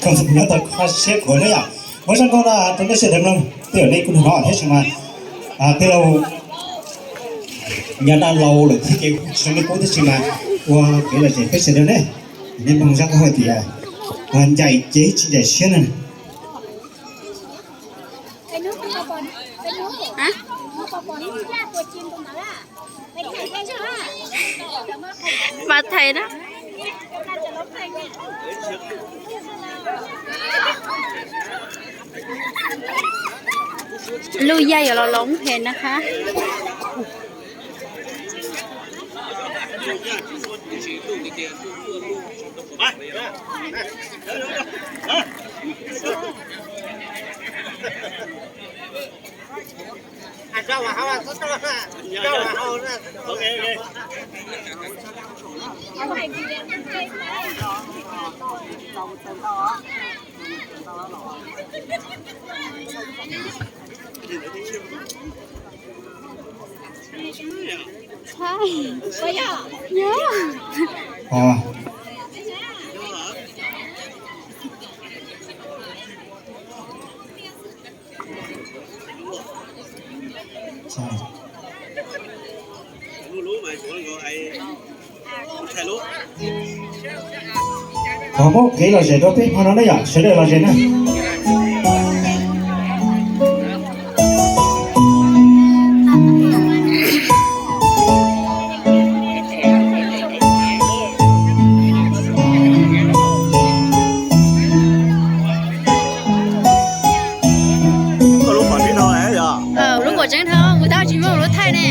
Nyob tau kho siab khuav na yom. Muab zoo nkauj no rau nej sawv daws mloog, tej zaum nej kuj hnov thiab sis mas tej laus nyob dab laug lawm thiab ces kuj tsis zoo li qub thiab sis mas ua kev lom zem peb sawv daws ne. Nej mloog zaj nkauj hais tias ncaim ces tsis ncaim siab na. Mas thầy đó. Lub yaj yuav los loo phem na ha. Thov muab kev lom zem rau peb hmo no na yom, sawv daws lom zem na. Lub kuam tseeb dhau, kuv tab tsis muaj lub thaij ne.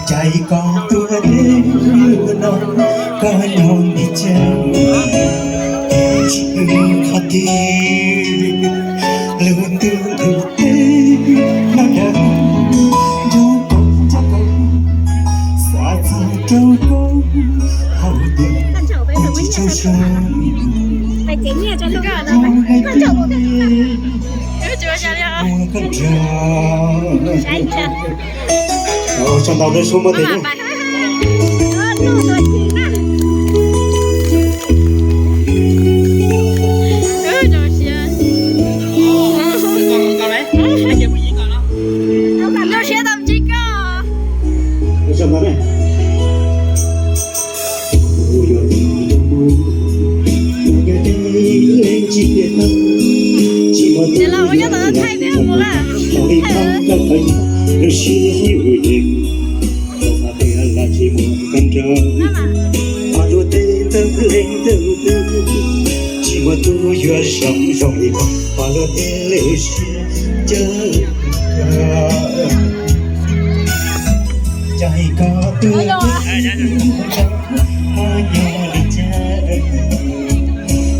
Ncaim koj tuaj deb lub no, koj nyob li cas, tsis pw qhov twg, lub ntuj lub teb no dag, nrog koj nrog koj, xav txog rau koj, hauv twg tsis tsaug zog. Ua koj nrog. Ua tsaug ntau, nej suab muab tes na. Ua tsaug ntau na. Ces los ua nyob tom no thaij peb mus a. Thaij. Tsis muaj tus yuav zoo zoo li koj, pom luag tej lub siab ncaj. Caij koj tuaj, koj nyob li cas,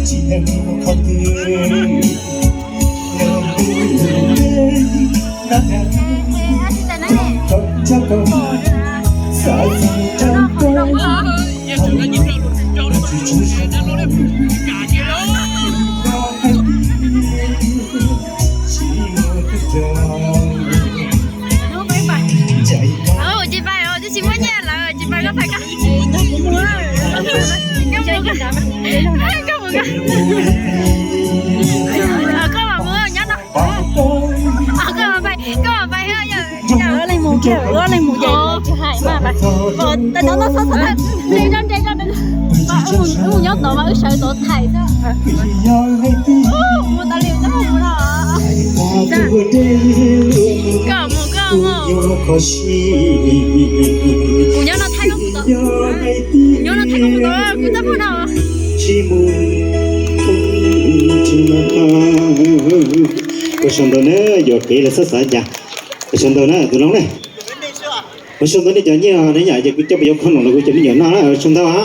tsis tau qhov twg. Ua tsis pais, twb tsis muaj nyiaj lawm, tsis pais koj pais koj. Koj mus koj. Koj mus koj. Koj mam mus nyob no. Koj mam pais, koj mam pais. Leej mus kiag, leej mus ces tsis hais mas pais. Tais no no xov xov, nres no nres no. Wb mus nyob tod mas wb sawv tod thaij xwb. Mus tas li mus no. Koj mus koj mus. Kuv nyob no thaij koj mus tod. Kuv nyob no thaij koj mus tod, kuv tab muaj no. Ua tsaug ntau na, yuam kev lawv xav xav cas. Ua tsaug ntau na tus noog na. Ua tsaug ntau nej cov nyiaj ne yom, ces kuv coj mus yuav khoom noj los kuv cov me nyuam noj na, ua tsaug ntau os.